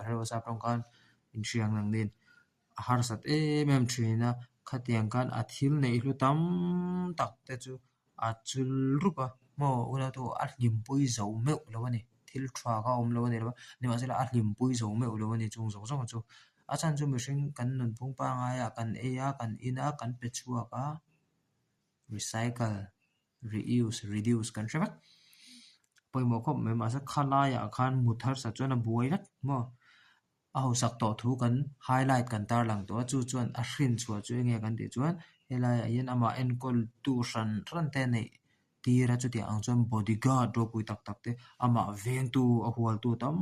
hre lo a sap tawng khan inhriang ang nen a harsat em em thin a, khatiang khan a thil neih hlu tam tak te chu a chul rup a, maw unau a hlimpui zo meuh lo a ni, thil tha kha a awm lo a ni lo a, nimahsela a hlimpui zo meuh lo a ni chung zawng zawng chu. A chhan chu mihring kan nunphung pangngai ah kan ei a, kan in a, kan pe chhuak a, recycle, reuse, reduce kan hre vek. Pawimawh khawp mai mahse khalaiah khan mut harsa chuan a buai vek maw. A hausak tawh thu kan highlight kan tarlang tawh a, chu chuan a hrin chhuah chu enge kan tih chuan helaiah hian amah enkawl tu hran hran te neih tir a, chutiang ang chuan bodyguard ropui tak tak te amah vengtu a hualtu tam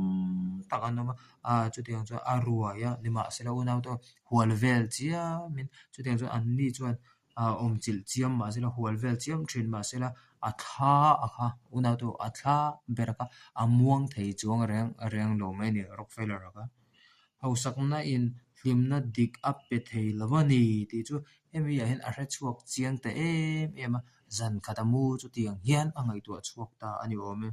tak an awm a, ah chutiang chuan a ruai a nimahsela unaute hual vel chiamin chutiang chuan anni chuan ah awmchilh chiam mahsela hual vel chiam thin mahsela a thla a kha unau a thla ber a kha a muang thei chuang reng reng lo mai a ni Rockefeller a kha hausakna in hlimna dik a pe thei lo a ni tih chu hemi ah hian a hre chhuak chiang ta em em a zan khat a mu chutiang hian a ngaihtuah chhuak ta a ni awm e.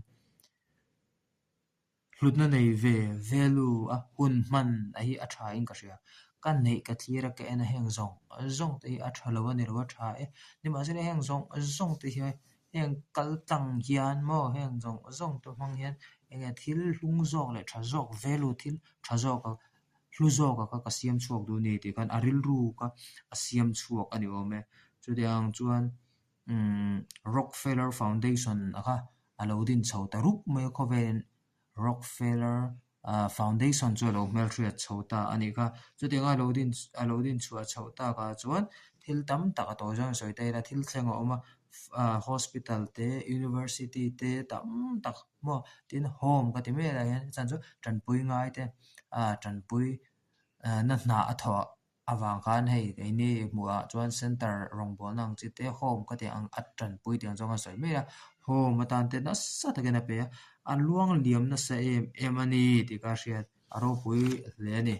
Hlutna nei ve value a hun hman a hi a tha in ka hria. Ka neih ka thlir a ka en a heng zawng zawng te hi a tha lo a ni lo a tha e. Nimahsela heng zawng zawng te hi heng kal tlang hian maw heng zawng zawng te hmang hian eng nge thil hlung zawk leh tha zawk value thil tha zawk a hlu zawk a kha ka siam chhuak duh a ni tih khan a rilru kha a siam chhuak a ni awm e. Chutiang chuan umm Rockefeller Foundation a kha a lo din chho ta rup mai a khawvelin Rockefeller ah Foundation chu a lo hmelhriat chho ta a nih kha. Chutiang a lo din a lo din chhuah chhoh takah chuan thil tam tak a tawi zawng sawi ta ila thil thleng a awm a ah hospital te university te tam tak maw tin home ka ti mai a lai hian chhan chu tanpui ngai te ah tanpui ah na hna a thawh Avang khan hei keini hmuhah chuan center rawngbawlna ang chi te home ka tih ang a tanpui tih ang zawng a sawi mai a, home atan te nasa takin a pe a, a luang liam nasa em em a ni tih ka hriat a ropui hle a ni.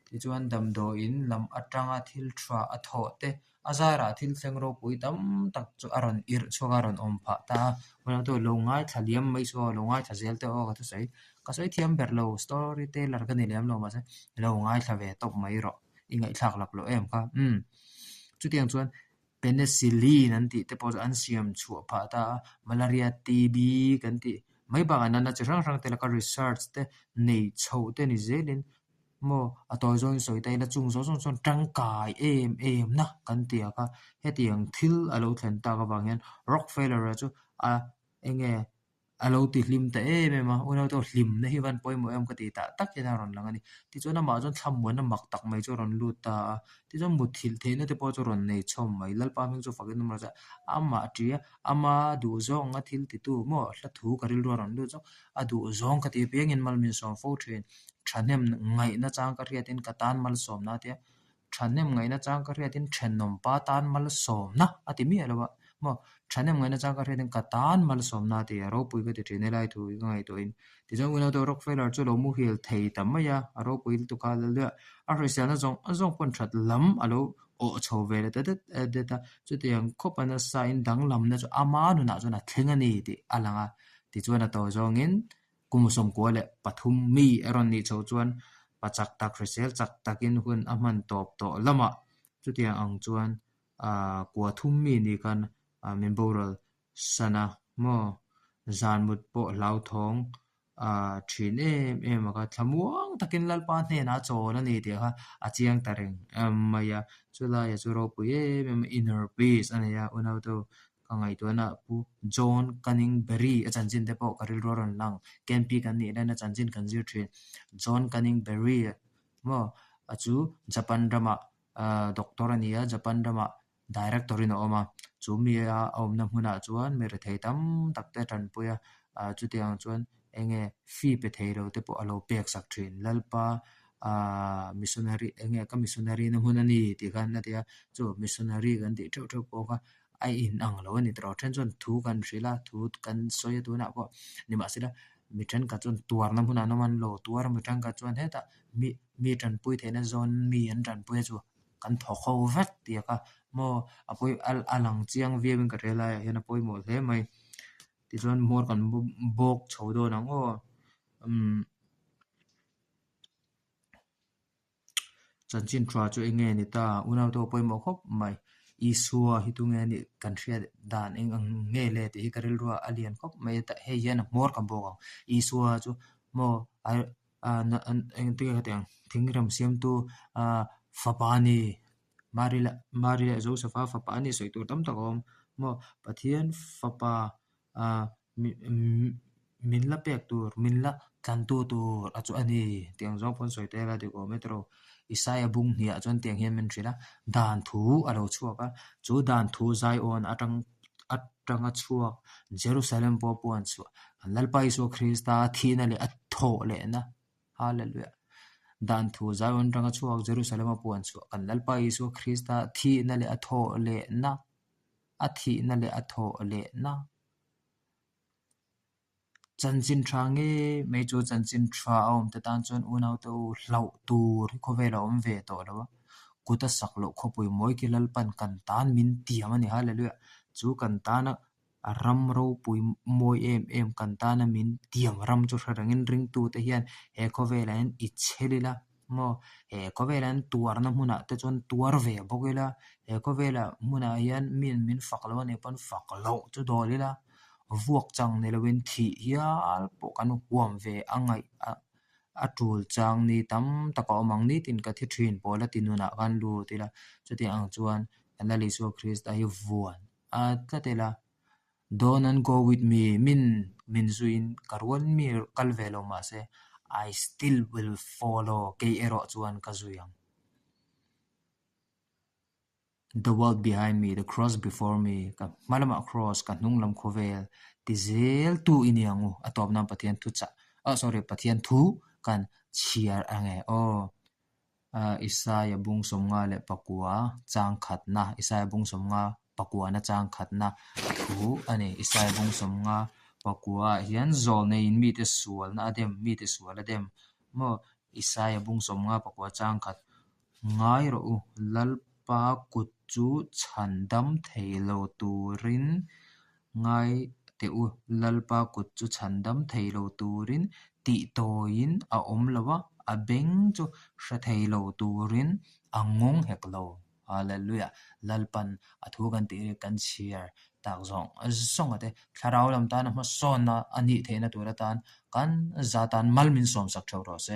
Tichuan damdawiin lam atanga thil tha a thawh te a zarah thil thleng ropui tam tak chu a rawn irh chhuak a, a rawn awm phah ta a, unau lo ngaithla liam mai chu aw lo ngaithla zel teh aw ka thusawi Ka sawi thiam ber lo, story teller ka ni lem lo mahse lo ngaithla ve tawp mai rawh, i ngaihthlak lak loh em kha. Umm. Chutiang chuan penicillin an tih te pawh chu an siam chhuah phah ta a, malaria, TB kan tih mai bakah natna chi hrang hrang te laka research te nei chhoh te ni zelin maw a tawi zawngin sawi ta ila chung zawng zawng chuan tangkai em em na kan ti ang kha. Hetiang thil a lo thlen tak avang hian Rockefeller-a chu a eng nge A lo ti hlim ta em em a, unau te hlimna hi van pawimawh em ka ti tah tak hian a rawn lang a ni. Tichuan amah chuan thlamuanna mak tak mai chu a rawn lut ta a, tichuan mutthilh theihna te pawh chu a rawn nei chhawm mai. Lalpa hming chu fakin awm rawh se, amah ṭi a, ama duh zawng anga thil titu maw hla thu ka rilru a rawn lut zawk, a duh zawng ka ti apiangin mal min sawm fo ṭhin. Ṭhahnem ngaihna chang ka hriatin ka tan malsawmna a tia. Thahnem ngaihna chang ka hriatin thenawmpa tan malsawmna a ti miah lo a, maw? Thahnem ngaihna chang ka hriatin ka tan malsawmna a ti a, ropui ka ti thin helai thu hi ka ngaihtuahin. Tichuan Unaute Rockefeller chu lo muhil thei ta mai a, a ropui lutuk a lalluia a hriselna zawng zawng pawn that lam a lo awh chho ve leh ta det det a, chutiang khawp a nasa in danglamna chu ama nunah chuan a thleng a ni tih a lang a, tichuan a tawi zawngin Kum 13 mi a rawn nih chhoh chuan pa chak tak hrisel chak takin hun a hman tawp tawh lamah chutiang ang chuan kua thum mi ni khan min boral san a maw? Zan mut pawh hlauthawng thin em em a kha thlamuang takin Lalpa hnenah a chawl a ni tih kha a chiang ta reng mai a, chulaiah chu ropui em em a inner peace a nei a, unautu Ka ngaihtuahna Pu John Cunning-Berry a chanchin te pawh ka rilru a rawn lang. KNP kan nih laiin a chanchin kan zir thin. John Cunning-Berry maw a chu Japan ramah doctor a ni a, Japan ramah director in a awm a. Chu mi a awmna hmunah chuan mi rethei tam tak te a tanpui a, chutiang chuan eng nge fee pe thei lo te pawh a lo pek sak thin. Lalpa missionary eng nge ka missionary na hmun a ni tih khan a ti a, chu missionary kan tih theuh theuh pawh kha a in ang lo a ni tawh. Then chuan thu kan hrilh a, thu kan sawi a tunah pawh nimahsela mi thenkhat chuan tuarna hmunah an awm a, an lo tuar a, mi thenkhat chuan hetah mi mi tanpui theihna zawn mi an tanpui a chu kan thawk ho vek tih a kha maw a pawi a lang chiang viau in ka hria laiah hian a pawimawh hle mai. Tichuan hmawr kan bawk chho dawn ang aw umm. Chanchin tha chu eng nge ni ta? Unaute aw pawimawh khawp mai. Isua hi tunge a nih kan hriat dan eng ang nge le tih hi ka rilru a lian khawp mai a, hei hian a hmawr kan bawk ang. Isua chu maw engtin nge ka tih ang thingrem siamtu fapa a ni. Mari leh Mari leh Joseph-a fapa a ni sawi tur tam tak a awm maw Pathian fapa Min la pek tur, min la tlantu tur a chu a ni tih ang zawng pawn sawi tel a dik awm e tiraw. Isaia bung hniah chuan tiang hian min hrilh a, dan thu a lo chhuak a, chu dan thu Zion atang atanga chhuak Jerusalem pawh puan chhuah kan Lalpa Isua Krista thihna leh a thawh lehna Hallelujah. Dan thu Zion atanga chhuak Jerusalem a puan chhuah kan Lalpa Isua Krista thihna leh a thawh lehna a thihna leh a thawh lehna. Chanchin tha nge mai chu chanchin tha a awm te tan chuan unaute u hlauh tur hi khawvel a awm ve tawh lo a, kut a sak loh khawpui mawi khi Lalpan kan tan min tiam a ni Hallelujah chu kan tana ram ropui mawi em em kan tana min tiam ram chu hre rengin ringtute hian he khawvelah hian i chhel ila. Maw? He khawvelah hian tuarna hmunah te chuan tuar ve bawk ila, he khawvelah hmunah hian miin min fak lo a nih pawn fak loh chu dawl ila, vuak chang ni loin thih hial pawh kan huam ve a ngaih a a tul chang ni tam tak a awm ang. Nitin ka thi thin pawl a ti nunah khan lut ila, chutiang ang chuan kan Lal Isua Krista hi vuan a tlat ila. Don't and go with me, min min zuiin ka rual mi kal ve lo mahse I still will follow, kei erawh chuan ka zui ang. The world behind me, the cross before me, ka hma lamah cross, ka hnung lam khawvel ti zel tu i ni ang u, a tawp nan Pathian thu chah, oh sorry, Pathian thu kan chhiar ang e aw. Isaia bung sawmnga leh pakua chang khatna, Isaia bung sawmnga pakuana chang khatna thu a ni. Isaia bung sawmnga pakuaah hian zawlneiin mite sualna a dem, mite sual a dem maw? Isaia bung sawmnga pakua chang khat ngai rawh u, Lalpa kut chu chhan dam thei lo turin Ngai teh u, Lalpa kut chu chhandam thei lo turin tih tawiin a awm lo a, a beng chu hre thei lo turin a ngawng hek lo. Hallelujah! Lalpan a thu kan tih rik kan chhiar tak zawng zawng ate thlarau lam tana hmasawnna a nih theihna tur atan kan za tan mal min sawmsak theuh rawh se.